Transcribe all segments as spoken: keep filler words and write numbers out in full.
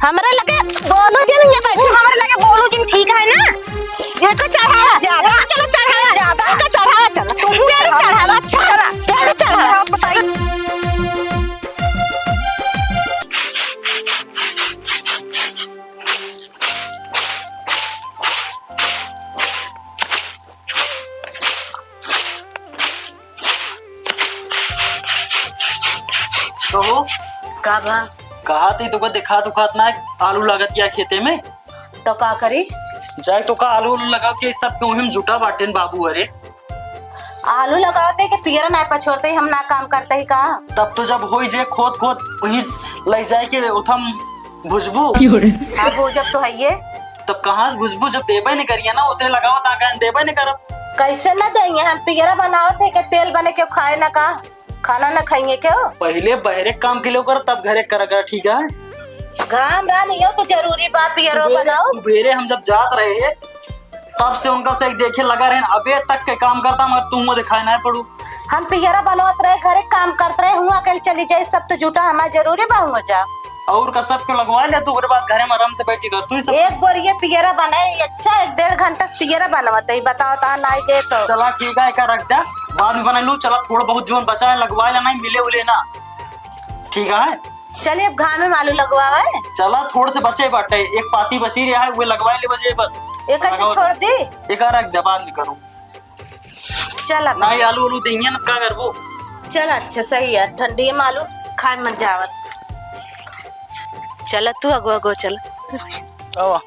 हमरे लगे बोलू जिन, ये बैठो। हमरे लगे बोलू जिन, ठीक है ना? इनको चढ़ावा। ज्यादा। चलो चढ़ावा। ज्यादा। इनको चढ़ावा, चलो। तुम पेड़ चढ़ावा। चढ़ावा, अच्छा। चला। पेड़ चढ़ावा। हाँ, बताइए। कहो। का बा? कहा थी तुका दिखात उखात ना आलू लागत या खेते में? तो का करी? जाए तो का आलू उलू लगाओ के सब के वहीं जुटा बाटेन बाबू। अरे आलू लगावते के पियरा ना पछोड़ते ही हम ना काम करते ही का? तब तो जब होई जे खोद खोद वहीं ले जाए के उथम भुजबू। हाँ, भुजब तो है ये। तब कहाँ से भुजबू जब देबे नहीं करिए ना, उसे लगाओ ता कहें देबे नहीं करब। कैसे ना देंगे हम? पियरा बनावत है के तेल बने के खाए ना का? खाना ना खाएंगे क्यों? पहले बहरे काम के लिए कर, तब घरे कर, कर, ठीक है? घाम रहा नहीं हो तो जरूरी बा पियरो सुबेरे, बनाओ। सुबेरे हम जब जात रहे तब से उनका से देखे लगा रहे, अबे तक के काम करता मगर तुम वो दिखाई ना पड़ू। हम पियरा बनवत रहे, घरे काम करत रहे, हुआ कल चली जाए, सब तो जुटा हमार जरूरी बा हुआ जा। और का सबके लगवा ले तू, ओकरे बाद घरे में आराम से बैठी कर तू ही सब। एक बोरिया पियरा बनाए, अच्छा एक डेढ़ घंटा से पियरा बनवत है, बताओ ता नाई दे तो। चला ठीक है, का रख दे, बाद में बना लू। चला थोड़ा बहुत जोन बचा है लगवा ले, नहीं मिले उले ना, ठीक है? चलिए अब घामे में आलू लगवावे। चला थोड़े से बचे बाटे, एक पाती बची रहा है, वो लगवा ले बचे बस। एक ऐसे लगाओ। छोड़ दी। एक रख दे, बाद में करूँ। चल अब। नहीं, आलू उलू देंगे ना, का करबो? चल, अच्छा, सही है, ठंडी में आलू खाए मन जावत। चल, तू अगो अगो चल। आवा।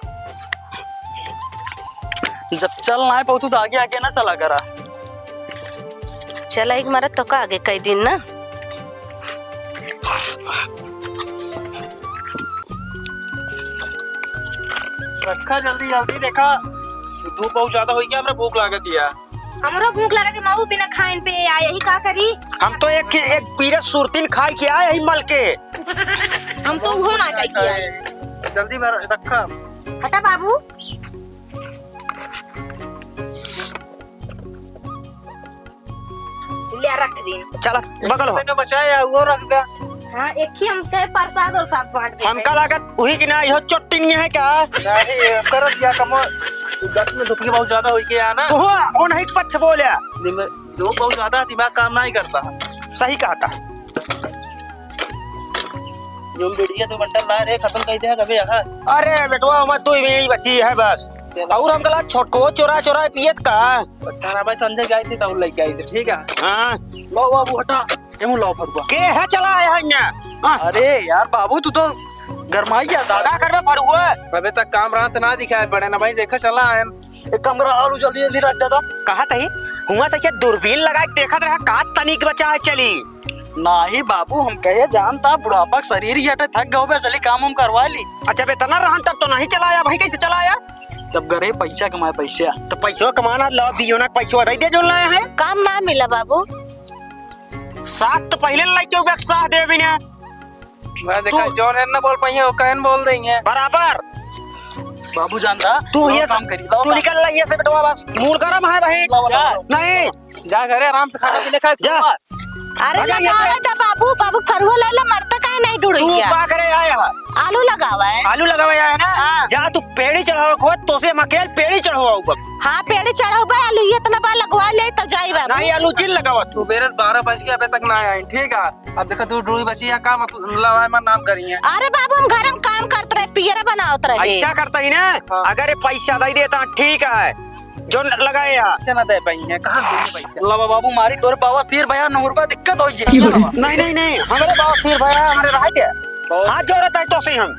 जब चल ना पाऊ, तू तो आगे आगे ना चला करा। चल, एक मारा तो का आगे कई दिन ना। रखा जल्दी जल्दी, देखा धूप बहुत ज्यादा हो गया, हमरा भूख लागत है। हमरो भूख लागत है, माऊ बिना खाइन पे आ, यही का करी? हम तो एक, एक पीरे सुरतीन खाई के आए, यही मल के। हम तो उहो ना खाई के आए। जल्दी भर, रखा। हटा बाबू। ले रख दीन। चला, बगल हो। मैंने बचाया, वो रख दे। हाँ, एक ही हम कहे प्रसाद और साथ बांट दे। हमका लागत वही की ना, यह चोट्टी नहीं है क्या? नहीं, कर दिया कमो। दस में धुपिया बहुत ज्यादा होई के आ ना। तो हो, वो नहीं पक्ष बोले। दिम-, लोग बहुत ज्यादा दिमाग काम नहीं करता। सही कहा था। जो बीड़िया दो बंडल ला रहे, खत्म कर दे, अबे यहाँ। अरे बेटवा, हमार दो ही बीड़ी बची है बस। चलो। और हमका लाग छोटको चोरा चोरा पियत का। तारा भाई संजय गए थे, तब लेके आई थे, ठीक है? हाँ। लो बाबू, हटा। एमू लो फरुआ। के है चला आया है यहाँ? हाँ। अरे यार बाबू, तू तो गरमाई गया था। का करबे फरुआ? अबे तक काम रात ना दिखाए पड़े ना भाई, देखा चला आयन। एक काम करा, आलू जल्दी जल्दी रख दे तो। कहा तही, हुआ से क्या दूरबीन लगा के देखत रहा, का तनिक बचा है चली। नाही बाबू, हम कहे जानता बुढ़ापा के शरीर ही हटे, थक गए बे, चली काम उम करवा ली। अच्छा, जब इतना रहन तब तो नहीं चलाया भाई, कैसे चलाया? तब घरे पैसा कमाए, पैसा। तो पैसवा कमाना, ला दियो ना, पैसवा दे दे जो लाया है। काम ना मिला बाबू। साथ तो पहले लाइके उबे साथ दे बिना। मैं देखा, तू जौन एन ना बोल पाइए, वो कहन बोल देंगे। बराबर। बाबू जानता, तू लाओ ये काम सब, करी, लाओ तू काम। निकल रही है से बेटवा, बस मूड गरम है भाई। लाओ, लाओ, लाओ। नहीं। जा घरे आराम से खाना पीना खा, जा। सो। अरे भागा यहाँ से। लगावे दा बाबू, बाबू फरुआ लाला मरता काहे नहीं तू ढूंढिया? का करे आया है? आलू लगावा है। आलू लगावे आया है ना? हाँ। जा तू पेड़ी चढ़ावा खोद, तो से हम अकेल पेड़ी चढ़वाऊ बक। हाँ, पेड़ी चढ़ाऊ बा, आलू ये इतना बा लगवा ले तो जाई बाबू। नहीं, आलू जिन लगावा। सुबेरे से बारह बज गया, अबे तक ना आए, ठीक है? अब देखा, तू ढूंढी बची है, का मतलब, मतलब है, मैं नाम करी है। अरे बाबू, हम घर में काम करत रहे, पियरा बनावत रहे। ऐसा करता ही ना, हाँ। अगर ये पैसा दे देता, ठीक है, जो न-, लगाए यार। पैसे ना दे पाई है, कहाँ दूँ पैसे? ला बाबू, मारी तोरे बवासीर भया, नूर बा दिक्कत हो जाए। नहीं, नहीं, नहीं, हमारे बवासीर भया, हमारे रह गए। बहुत हाथ जोड़त है तो से हम।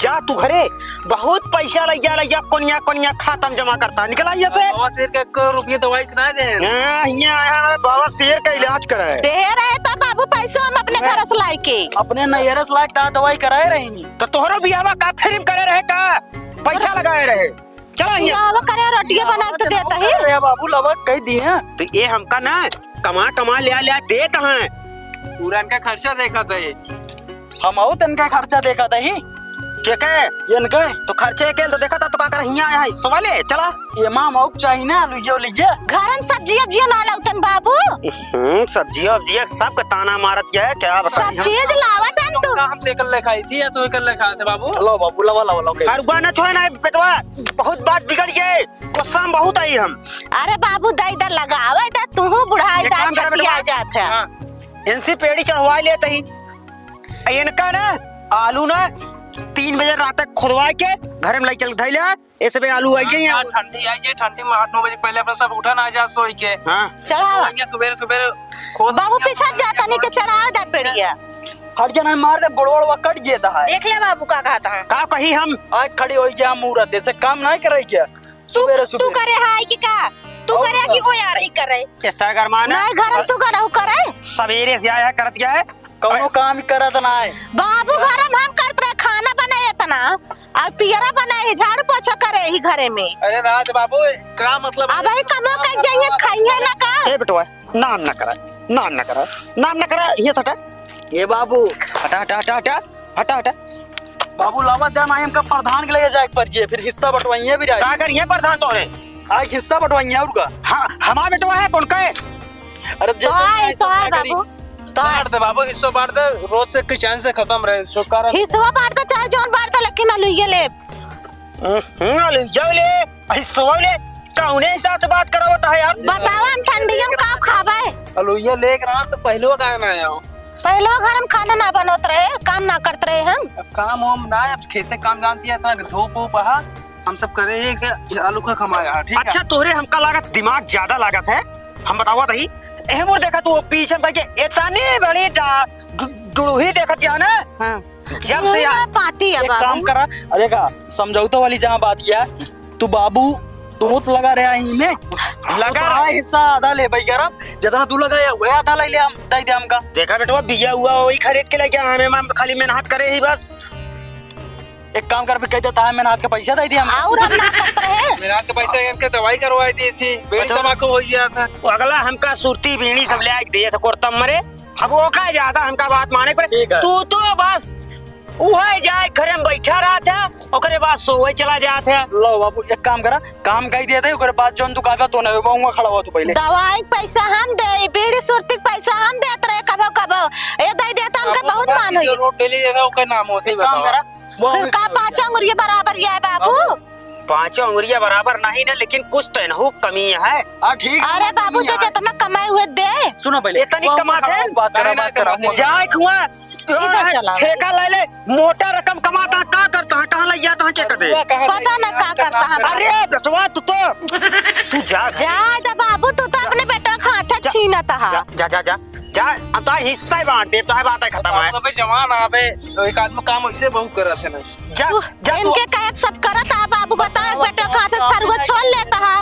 जा तू घरे, बहुत पैसा लग जा, लग जा, कोनिया, कोनिया खाता में जमा करता। निकल आइए से। बवासीर के एको रुपये दवाई ना दे। हाँ, हियाँ आया हमारे बवासीर का इलाज कराए। दे रहे तो बाबू पैसो हम अपने घर से लाई के। अपने नैहरे से लाई के दवाई कराए रही। तो तोहरो बियाहवा का फ्री में करे रहे का? पैसा लगाए रहे। चला हियाँ। बियाहवा करे रोटियां बना के देता ही। अरे बाबू लवा कह दिए। तो ये हमका ना कमा, कमा लिया, लिया देत हैं। पूरा इनका खर्चा देखा था ये। हम आऊ तनका खर्चा देखा दही। के के? इनके? तो खर्चे के तो देखा था, तो का कर हियाँ आया है? सवाले, चला। ये माँ मौक चाहिए ना, लुइयो लुइये। घर में सब्जी उब्जी ना लाउतन बाबू। हम्म, सब्जी उब्जी सब के ताना मारत है, क्या बताई हम? सब्जी तो लावत है तू। का हम लेकर ले खाई थी या तू कर ले खाए थे बाबू? लो बाबू, लावा, लावा, लावा। खरुआ ना छोड़े ना बेटवा, बहुत बात बिगड़ गए, गुस्सा में बहुत आई हम। अरे बाबू, दे दे, लगावे दे, तू बुढ़ाई एक दा काम कर छठिया बेटवा। जात है। हाँ। इनसे पेड़ी चढ़वा लेते ही। इनका ना आलू ना तीन बजे रात तक खुदवा के घर में लाई चल धैले। ऐसे बे आलू आई गई हैं। हाँ, ठंडी आई जे, ठंडी में आठ नौ बजे पहले अपना सब उठा ना जा सोई के। हाँ। चढ़ावा। सोई के सुबेरे सुबेरे खोद बाबू के पीछे जा तनी के चढ़ावा दा पेड़िया। हट जा ना, मार दे, गोड़ वोड़ कट जे दा है। देख ले बाबू का कहता है। का कही हम? आज खड़ी होई जा मूरत, ऐसे काम नहीं करे क्या? तू, सुबेरे तू सुबेरे। करे है कि का? तू और करे का? कि ओ यार ही करे? ये सरगरमान है। नहीं, घर में तू करे, हु करे? सवेरे से आया है, करत क्या है? कौनो काम ही करत ना है। बाबू, घर में हम करत रहे, खाना बनाए इतना, और पियरा बनाए, झाड़ू पोछा करे ही घरे में। अरे राज बाबू, का मतलब है? अब ही कमो कर जाइए, खाइए ना का? ए बेटवा, नाम ना करा, नाम ना करा, नाम ना करा, ये सटा। ए बाबू। हटा, हटा, हटा, हटा, हटा, हटा। बाबू, लावा दे ना, हमका प्रधान के लगे जाए के पड़ जिए, फिर हिस्सा बंटवाइए भी जाए। का करिए प्रधान तोरे? आज हिस्सा बंटवाइए और का? हाँ, हमार बेटवा है, कौन का है? अरे, तो जितना है, हिस्सा तो है क्या करी? बाबू, तो है। बांट दे बाबू, हिस्सा बांट दे, रोज से किचन से खत्म रहे, छुटकारा। हिस्सा बांट दे, चाहे जौन बांट दे, लेकिन अलुइये ले। हम्म, अलुइया ले, हिस्सा ले, कौने हिसाब से बात करावत है यार? बतावा, हम ठंडिया में का खाबे? अलुइया लेके रहा तो पहले वो काहे ना आया हो? पहले वो घर में खाना ना बनत रहे, काम ना करत रहे हम। अब काम वाम ना है, अब खेते काम जानती है, इतना धूप वूप है, हम सब करे ही के आलू का कमाया है, ठीक है? अच्छा, तोहरे हमका लागत दिमाग ज्यादा लागत है, हम बतावत ही। एह मोर देखा तू पीछे में बैठ के इतनी बड़ी डा-, डु-, डुड़ुही देखत या ना? हाँ। जब से मुंह यहाँ में पाती है एक बाबू। काम करा, अरे का समझौता वाली जहाँ बात किया, तू बाबू तू तो लगा रहा है इनमें। लगा तो रहा। हिस्सा आधा ले भाई यार, जितना तू लगाया वही आधा ले ले हम, दे दे हमका। देखा बेटवा, बिया हुआ वही खरीद के लेके आए, हम खाली मेहनत करे ही बस। एक काम कर, भी कह देता है, मेहनत का पैसा दे दिया हमका। और हम ना करते रहे। मेहनत का पैसा इनके दवाई करवाई दी थी, बेड़ी अच्छा। तमाकू हो गया था। वो अगला हमका सुरती बीड़ी सब ले आके दिए थे, कोरतम मरे। अब ओका ज्यादा हमका बात माने के पड़े। ठीक है। तू तो बस उहे जाए घरे में बैठा रहत है, ओकरे बाद सोवे चला जात है। लो बाबू, एक काम करा, काम कही दे दे, ओकरे बाद जौन तू कहबे तो नहीं, वहाँ खड़ा हुआ तू पहले। दवाई के पैसा हम दे, बीड़ी सुरती के पैसा हम देत रहे कबो कबो। ए दे देता, हमके बहुत मान होई। रोड डेली देता, ओकर नाम हो, सही एक काम बताओ। करा, फिर का पाँचों अंगुरिया बराबर ये है बाबू? पाँचों अंगुरिया बराबर नहीं ना, लेकिन कुछ तो इनहू कमी है। हाँ, ठीक है, अरे बाबू, कमी जो है। जितना कमाए हुए दे। सुनो पहले, इतनी वो कमात है? बात करा, नहीं, बात नहीं, करा। नहीं। जाए खुआ, इधर चला। ठेका ले ले, मोटा रकम कमाता, का करता है, कहाँ ले जाता है, क्या करते? पता ना का करता है। अरे बेटवा, तू तो, तू जा। जा, जा बाबू, तू तो अपने बेटा का हाथ जा। छीनत है। जा, जा, जा, जा। जा, हम तो हिस्सा ही बांट दे, तो है बात है खत्म है। अबे जवान आबे, एक आदमी काम ऐसे बहुत करत है ना। जा, तू जा तू। इनके कहे सब करत आ बाबू, बता, एक बेटा का हाथ से फरुआ छोड़ लेता है।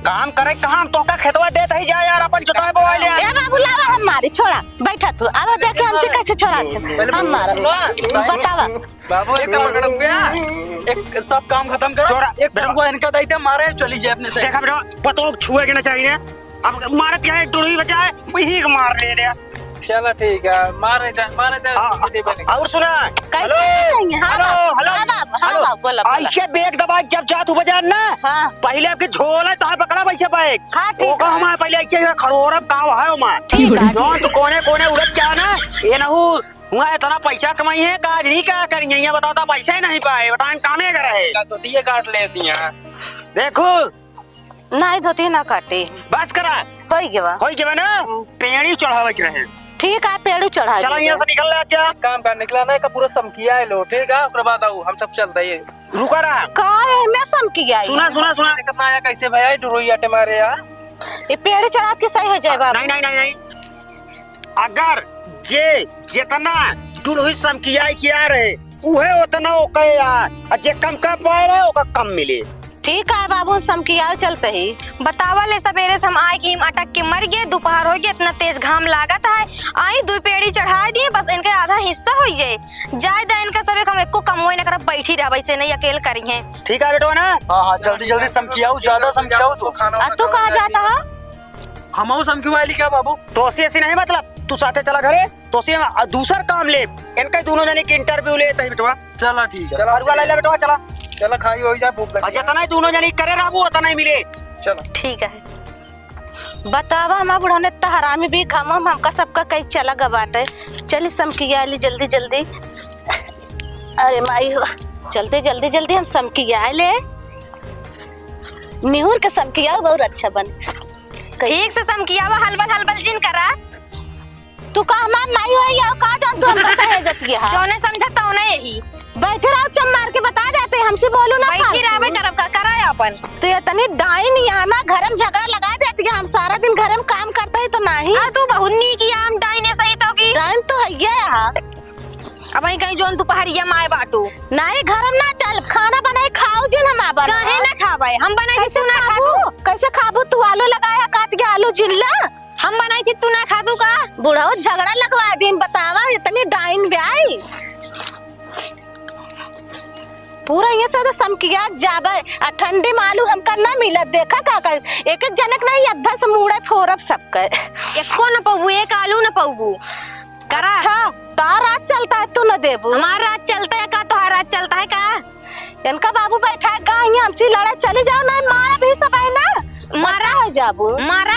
काम करे कहाँ, हम तोका खेतवा देत ही, जा यार, अपन जोताई बोवाई ले आ। ए बाबू, लावा हम मारी, छोड़ा, बैठा तू, अब देखे हमसे कैसे छोड़ा थे। पहले हम मारा, सुनो। बतावा। बाबू, एक काम करो भैया, एक सब काम खत्म करो, छोड़ा, एक बेटा। फरुआ इनका दे दे, मारे, चली जाए अपने से। देखा बेटा, पतोह छुए के ना चाहिए। अब मारत क्या है, टुड़ी बचा है, वही को मार ले ले। चलो ठीक है, मारे जा, मारे जा, हाँ, छुट्टी बने। और सुना, कैसे हेलो, नहीं? हाँ हेलो, बाबू, हेलो, हाँ बाबू, हाँ हेलो। बाबू, बोला, बोला। ऐसे बैग दबा के जब जात हो बाजार ना, हाँ। पहले आपके झोला तो है पकड़ा वैसे बैग। हाँ, ठीक ओका है। हमारे पहले ऐसे खरोरब का है ओमा। ठीक है, जौन ठीक। तू कोने कोने उड़त क्या ना, ये ना हो, हुआ इतना पैसा कमाई है, काज नहीं का करेंगे, ये बताओ तो पैसा ही नहीं पाए, बताओ कामे कर रहे। का तो दिए काट लेती हैं। देखो, नाई धोती ना काटे। बस करा। होई गवा। होई गवा ना? हम्म। पेड़ी चढ़ावे के रहे। ठीक है, पेड़ू चढ़ा चला दे। यहाँ से निकल ले आजा। काम का निकला ना, का पूरा समकिया है लो, ठीक है? ओकरे बाद आऊ, हम सब चलते हैं। रुका रहा। का है, मैं समकिया है? सुना, सुना, सुना। कितना आया, कैसे भैया, ये डुरुई आटे मारे यार। ये पेड़ी चढ़ा के सही हो जाए बाबू। नहीं, नहीं, नहीं, नहीं। अगर जे जितना डुरुई समकिया किया रहे, उहे उतना ओके यार। आ जे कम कर पाए रहे, ओका कम मिले। ठीक है बाबू, हम समकियाओ चलते ही। बतावा ले, सबेरे से हम आए कि हम अटक के मर गए, दोपहर हो गया, इतना तेज घाम लागत है, आई दो पेड़ी चढ़ा दिए, बस इनके आधा हिस्सा हो जाए, जाए दे इनका सबे, हम एको कमवे न करब, बैठी रहब ऐसे नहीं, अकेल करी हैं। ठीक है बेटवा ना? हाँ, हाँ, जल्दी, जल्दी समकियाओ, ज्यादा समकियाओ तू। आ तू कहाँ जाता है? हम समकियाई ली क्या बाबू? तो ऐसी, ऐसी नहीं मतलब, तू साथे चला घरे। तो से हम, आ, दूसर काम ले, इनके दोनों जने के interview ले तही बेटवा। चला ठीक है। चला, फरुआ ले ले बेटवा, चला। चला, खाई होई जा, भूख लगी। आ, जितना ही दोनों जने करे रहबू, उतना ही मिले। चला। ठीक है। बतावा, हमार बुढ़ौने त हरामी भी घामो में हमका सबका कई चला ग बाटे। चली समकिया ली जल्दी जल्दी। अरे माई हो, चलते जल्दी जल्दी हम समकिया ले। निहुर के समकिया बहुत अच्छा बन। ठीक से समकिया, वो हलबल हलबल जिन करा। तू का हमार माई होई या का जान तू हमका सहेजत है? जौने समझत तौने यही। बैठे रहो, चम मार के बता देते, हमसे बोलू ना बैठी फालतू। रहबे करब का, करा अपन। तू इतनी डाइन यहाँ ना, घर में झगड़ा लगा देती है। हम सारा दिन घर में काम करते ही तो नहीं। हाँ, तू बहुत नीक या, हम डाइन है सही तो की। डाइन तो है ये यहाँ। अब वही कहीं जौन दोपहरिया माए बाटू। नहीं, घर में ना चल, खाना बनाई खाओ जिन हम आबा। काहे ना खाबे? हम बनाई थी, कैसे तू ना खाबू? खाबू? कैसे खाबू? तू आलू लगाया, काट के आलू जिन ला। हम बनाई थी, तू ना खातू का? बुढ़ऊ झगड़ा लगवा दिन, बतावा, इतनी डाइन ब्याई। पूरा ये से तो समकिया जाबे, आ ठंडी में आलू हमका ना मिलत, देखा का कर, एक एक जनक नहीं, अद्धा से मूड़े फोरब सबके। एको न पौबू, एक आलू न पौबू। करा। अच्छा, तार राज चलता है, तू न देबू। हमार राज चलता है का, तोहार राज चलता है का? इनका बाबू बैठा है, गा हियाँ हमसे लड़े चली जाओ, नहीं मारा भी सब है ना, मारा हो जाबू। मारा।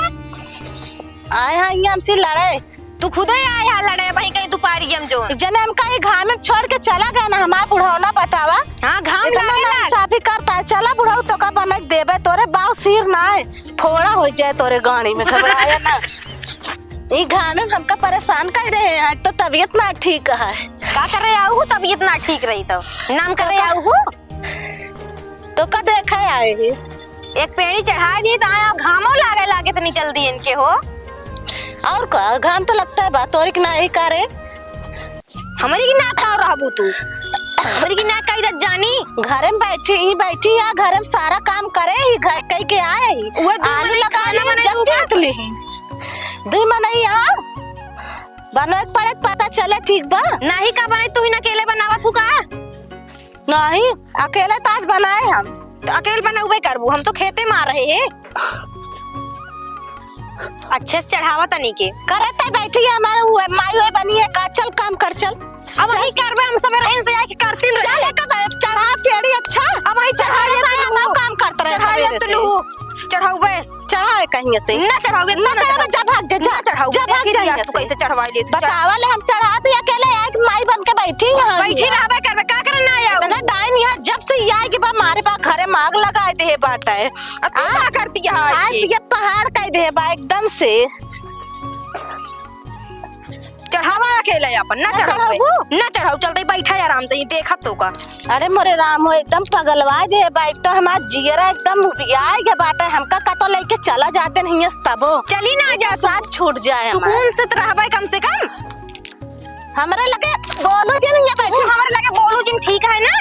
आए हैं हियाँ हमसे लड़े। तू खुदे आए है लड़े, भाई कहीं तू पारी हम जो। जने हमका ये घाम में छोड़ के चला गया ना, हमारा बुढ़ौना बतावा। हाँ, घाम इतना लागे ना लाग। इंसाफी करता है, चला बुढ़ऊ तो का बनक देबे, तोरे बाव सिर ना है, फोड़ा हो जाए तोरे गाड़ी में, घबराया ना। ई घाम में हमका परेशान कर रहे हैं, तो तबीयत ना ठीक है। का करे आऊ हूँ, तबीयत ना ठीक रही तो नाम करे आऊ हूँ। तो का देखे आए ही? एक पेड़ी चढ़ा दी तो आया, घामो लागे लागे इतनी जल्दी इनके हो। और का, घाम तो लगता है बा, तोरी के ना ही करे। हमरी की ना का रहबू तू? हमरी की ना का इधर जानी? घर में बैठी ही, बैठी या घर में सारा काम करे ही, घर कई के आए ही। वो दू आलू मनई लगा खाना ली, बनाई जब दूगा। चीख ली ही। दुई मनई यहाँ बनवे के पड़े त पता चले, ठीक बा? नाही का बनाई, तू ही ना अकेले बनावत हु का? नहीं, अकेले त आज बनाए हम। तो अकेले बनउबे करबू, हम तो खेते में आ रहे हैं। अच्छे से चढ़ावा तनी के। करे तै बैठी है, हमारे वो माई होए बनी है का? चल काम कर, चल। अब वही करबे, हम सबेरे से आके करती रहे। चल, एक बार चढ़ा पेड़ी, अच्छा। अब वही चढ़ा चढ़ा ले ले, तू हम लूहू। काम करत रहे चढ़ा ले सबेरे तू से। लूहू। चढ़ाउबे। चढ़ाए कहीं से। ना चढ़ाउबे, ना ना चढ़ाबे, चढ़ाउबे। जा भाग जा, जा। ना चढ़ाउबे। जा भाग देखी जा तू यहाँ से। कैसे चढ़वाई ले तू, जा। बतावा ले, हम चढ़ात ही अकेले, एक माई बन के बैठी यहाँ बैठी ही। रहबे करबे, का करे ना आऊ? इतना डाइन यहाँ जब से ये आए कि बा मारे बा घरे में आग लगाए दे बाटे। अब तू आ, का करती है आज आए ये? ये पहाड़ कह दे बा एकदम से। चढ़ावा अकेले अपन, ना ना चढ़ाउबे। चढ़ाउबू? ना चढ़ाऊ, चलते बैठा है आराम से, ये देखत तो का। अरे मोरे राम हो, एकदम पगलवा दे बा, एक तो हमार जियरा एकदम उबियाए के बाटे, हमका कतो लेके चला जाते नहीं है तबो। चली ना जा, साथ छूट जाए हमार। सुकून से तो रहबे कम से कम। हमरे लगे बोलू जिन, ये बैठी। तू हमरे लगे बोलू जिन, ठीक है ना?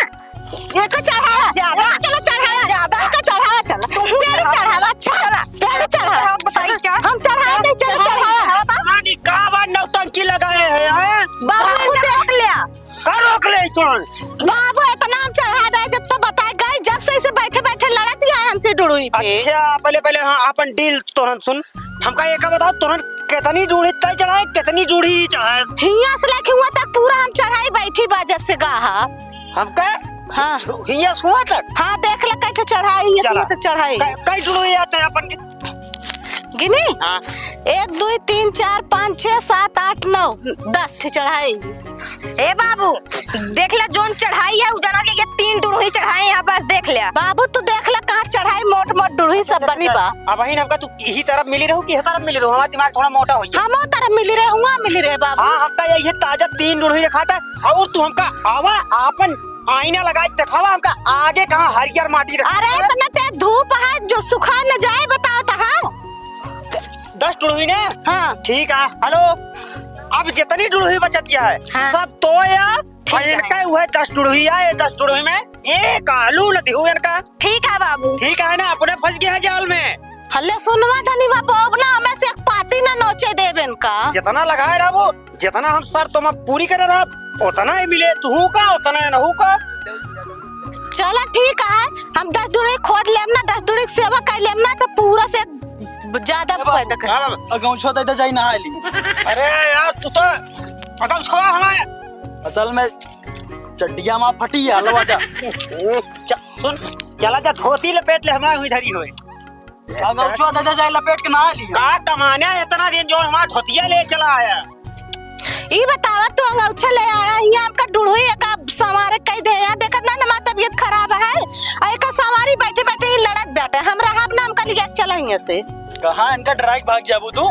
ये का चढ़ावा? ज्यादा। ये चलो चढ़ावा। ज्यादा। ये का चढ़ावा, चलो। तू पेड़ चढ़ावा। चढ़ावा, अच्छा। चला। पेड़ चढ़ावा। चढ़ावा, बताई, चढ़। हम चढ़ाए नहीं, चलो चढ़ावा। चढ़ावा। रानी, का बात नौटंकी लगाए हैं, हैं? बाबू, बाबू, इधर देख लिया। का रोक ले तुरंत? बाबू, इतना हम चढ़ा रहे, जब तो बताए गए, जब से इसे बैठे बैठे लड़त ही आए हमसे डुड़ुई पे। अच्छा, पहले, पहले, हाँ, अपन डील तोरन सुन। हमका ये का बताओ, तोरन कितनी डूढ़ी तय चढ़ाए, कितनी डूढ़ी ही चढ़ाए? हियां से लेके हुआ तक पूरा हम चढ़ाई बैठी बा जब से गाहा। हमका? हाँ। हियां से हुआ तक? हाँ, देख ले कैसे चढ़ाई, हियां से चला। हुआ तक चढ़ाई। कै-, कै डूढ़ी आते हैं अपन के? गिनी? हाँ। एक, दुई, तीन, चार, पाँच, छः, सात, आठ, नौ, दस ठे चढ़ाई। ए बाबू, देख ले, जौन चढ़ाई है, उ जना के ये तीन डुड़ुही चढ़ाए हैं, बस देख ले। बाबू, तू देख ले, कहाँ चढ़ाई मोट मोट डुड़ुही सब बनी बा। अब वही हमका तू यही तरफ मिली रहू कि यह तरफ मिली रहू? हमारा दिमाग थोड़ा मोटा हो गया। हम तरफ मिली रहे, हुआ मिली रहे बाबू। हाँ, हमका ये, ये ताजा तीन डुड़ुही रखा था, और तू हमका आवा, आपन आईना लगा के दिखावा, हमका आगे कहाँ हरियर माटी रखा अरे, है। इतना तेज धूप है, जो सुखा न जाए, बताओ तो हाँ। दस डुड़ुही ने? हाँ। ठीक है, हेलो, अब जितनी डुड़ुही बचत है, हाँ। सब तो या ठीक और है। इनका हुआ है दस डुड़ुही है, ये दस डुड़ुही में एक आलू न दिहू इनका। ठीक है बाबू। ठीक है ना, अपने फंस गए हैं जाल में। हल्ले सुनवा धनी बा, बोब ना हमें से एक पाती ना नोचे देब इनका। जितना लगाए रहो, जितना हम शर्त तुम पूरी करे रहा, उतना ही मिले तू का, उतना ही नहू का। चला ठीक है, हम दस डुड़ुही खोद लेम ना, दस डुड़ुही के सेवा कर लेम ना, तो पूरा से ज्यादा पैदा कर। हाँ बाबा। अगौछवा दे दे जाई नहा ली। अरे यार, तू तो अगौछवा हमारे। असल में चड्डिया माँ फटी है, हलवा जा। च-, सुन, चला जा, धोती लपेट ले, हमारे हुई धरी होए। अगौछवा दे दे जाई लपेट के नहा ली। का कमाने इतना दिन जो हमारा धोतिया ले चला आया। ई बतावा, तू अंगौछा ले आया हियाँ, हमका डुढ़ुई एका संवारे कहि दे। यहाँ देखत ना, ना, हमार तबियत खराब है, आ एका संवारी बैठे बैठे ही लड़त बाटे। हम रहब ना, हमका लिया चला हियाँ से। कहाँ इनका डराई के भाग जाबू तू?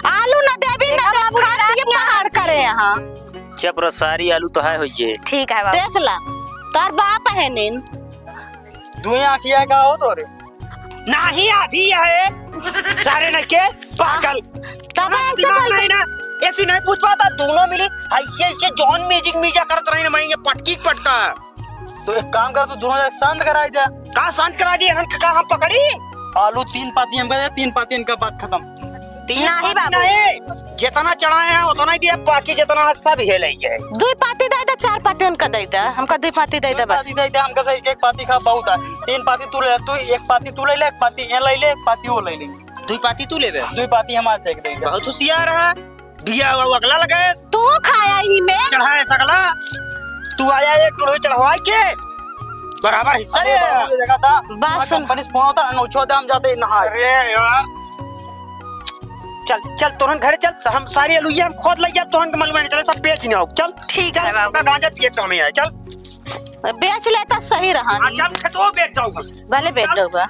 आलू ना देबी, ना देखा देबी, बाबू, खात डरात ये यहाँ पहाड़ से। करे यहाँ। चुप रह, सारी आलू तो है होइए। ठीक है बाबू। देख ला, तोर बाप है नीन। दुई आँखिया का हो तोरे? नाही आधी है। सारे नहीं के पागल। तब ऐसे दिमाग बोल नहीं ना, ऐसी नहीं पूछ पाता, दोनों मिली ऐसे ऐसे जौन म्यूजिक मीजा करत रही ना, मैं ये पटकी पटका। तो एक काम कर, तू दोनों जने शांत कराई दे। का शांत कराई दे? इन्हन का हम पकड़ी? आलू तीन पाती हमका दे, तीन पाती इनका, बात खत्म। तीन नाही पाती बाबू। नहीं, जितना चढ़ाए हैं उतना ही दिया, बाकी जितना है सब हे ले जाए। दुई पाती दे दे, चार पाती उनका दे दे, हमका दुई पाती दे दे दुई बस। पाती दे दे, हमका से एक एक पाती खा बहुत है। तीन पाती तू ले, तू एक पाती तू ले ले, एक पाती ये ले ले, एक पाती वो ले ले। दुई पाती तू लेबे? दुई पाती हमारे से एक दे दे। बहुत होशियार है। बिया हुआ अगला लगे। तू खाया ही में। चढ़ाए सगला। तू आया एक टुकड़े चढ़वाई के। बराबर हिस्सा अरे, दे दे। ये जगह था। बात सुन। कंपनी से फोन होता, अंगूछो दाम जाते नहाए। अरे यार। चल, चल, तोहन घरे चल, हम सारी अलुइया हम खोद लइया, तोहन के मालूम नहीं चले, सब बेच नहीं आओ। चल, ठीक है चल, बाबू। गांजा पिए काम ही आए, चल। बेच लेता सही रहा। हाँ, चल, खेतवा बेच जाऊंगा। भले बेच चल। जाऊंगा।